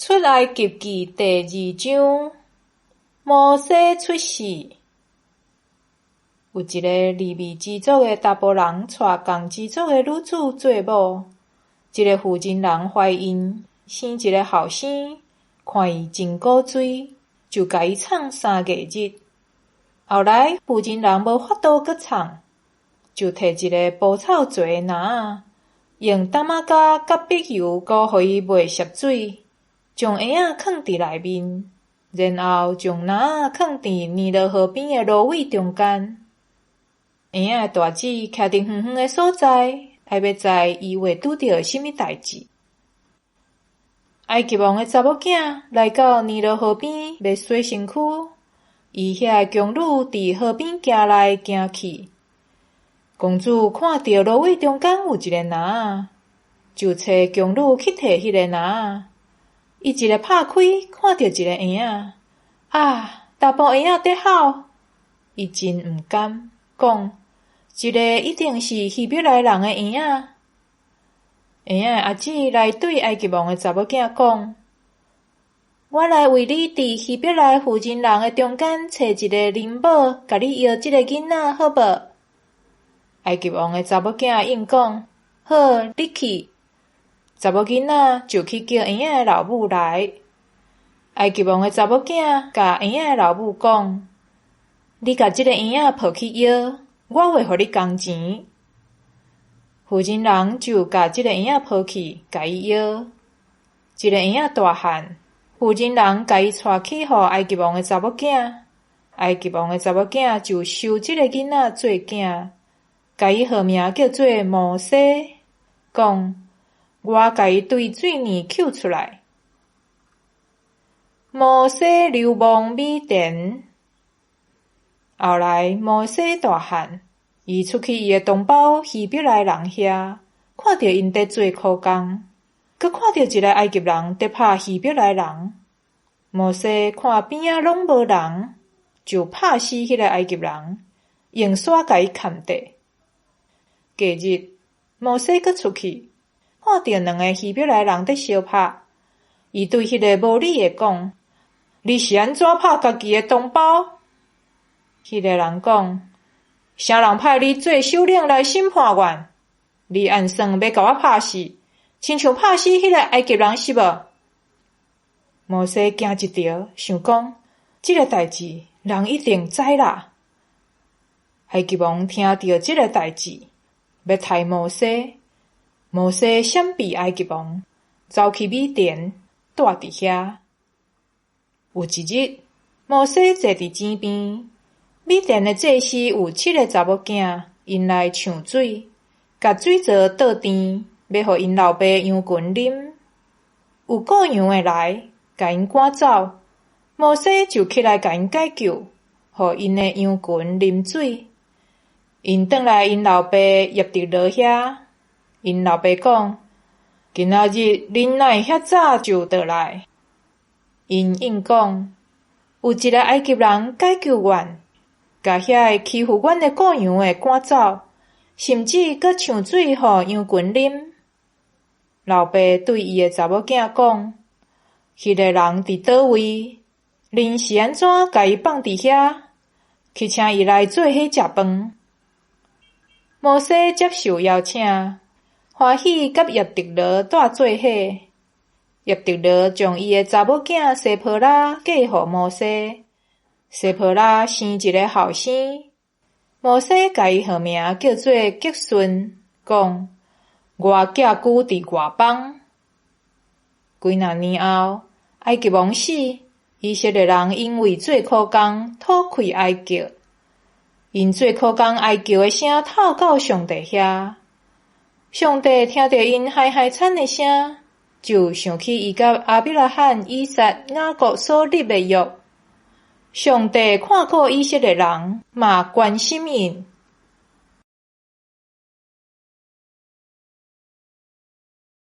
出埃及記第二章，摩西出世。有一个利未支族的查埔人娶仝支族的女子做某。这个妇人人怀孕，生一个后生，看伊真古錐，就共伊藏3个月日。后来妇人人无法度阁藏，就提一个蒲草做的篮仔，用担仔胶佮柏油糊予伊袂澀水，将婴仔囥佇内面，然后将篮仔囥佇尼罗河边的蘆葦中间。婴仔的大姊徛佇远远的所在，愛欲知伊會拄著啥物代誌。埃及王的查某囝來到尼羅河邊欲洗身軀，伊遐的宮女佇河邊行來行去。公主看著蘆葦中間有一個籃仔，就揣宮女去提彼个籃仔。伊一个拍開，看著一个嬰仔，啊！查埔嬰仔佇吼，伊真毋甘，講：這个一定是希伯來人的嬰仔。嬰仔的阿姊來對埃及王的查某囝講：我來為你佇希伯來婦人人的中間揣一个奶母，共你搖這个囡仔，好無？埃及王的查某囝應講：好，你去。查某囡仔就去叫嬰仔的老母來。埃及王的查某囝共嬰仔的老母講：你共這个嬰仔抱去搖，我會予你工錢。婦人人就共這个嬰仔抱去，共伊搖。這个嬰仔大漢，婦人人共伊帶去予埃及王的查某囝。埃及王的查某囝就收這个囡仔做囝，共伊號名叫做摩西，講：我共伊對水湳抾出來。摩西流亡米甸。後來摩西大漢，伊出去伊的同胞希伯來人遐，看著𪜶佇做苦工，閣看著一个埃及人佇拍希伯來人。摩西看邊仔攏無人，就拍死彼个埃及人，用沙共伊崁綴。隔日，摩西閣出去，看著兩个希伯來人佇相拍，伊對彼个無理的講：你是按怎拍家己的同胞？彼个人講：啥人派你做首領來審判阮？你按算欲共我拍死，親像拍死彼个埃及人是無？摩西驚一趒，想講：這个代誌，人一定知啦。埃及王聽著這个代誌，欲刣摩西。摩西閃避埃及王，走去米甸，蹛佇遐。有一日，摩西坐佇井邊，米甸的祭司有七个查某囝，𪜶來搶水，共水槽倒甜，欲予𪜶老爸羊群啉。有顧羊的來，共𪜶趕走，摩西就起來共𪜶解救，予𪜶的羊群啉水。𪜶轉來𪜶老爸葉忒羅遐，𪜶老爸講：今仔日恁哪會遐早就倒來？𪜶應講：有一个埃及人解救阮，共遐个欺負阮的顧羊的趕走，甚至閣搶水予羊群啉。老爸對伊的查某囝講：彼个人佇佗位？恁是按怎共伊放佇遐？去請伊來做伙食飯。摩西接受邀請，歡喜佮葉忒羅蹛做伙。葉忒羅將伊的查某囝西波拉嫁予摩西，西波拉生一个後生，摩西共伊號名叫做革順，講：我寄居佇外邦。幾若年後，埃及王死，以色列人因為做苦工，討氣哀叫。𪜶做苦工哀叫的聲透到上帝遐，上帝聽著𪜶哀哀慘的聲，就想起伊佮亞伯拉罕、以撒、雅各所立的約。上帝看顧以色列人，嘛關心𪜶。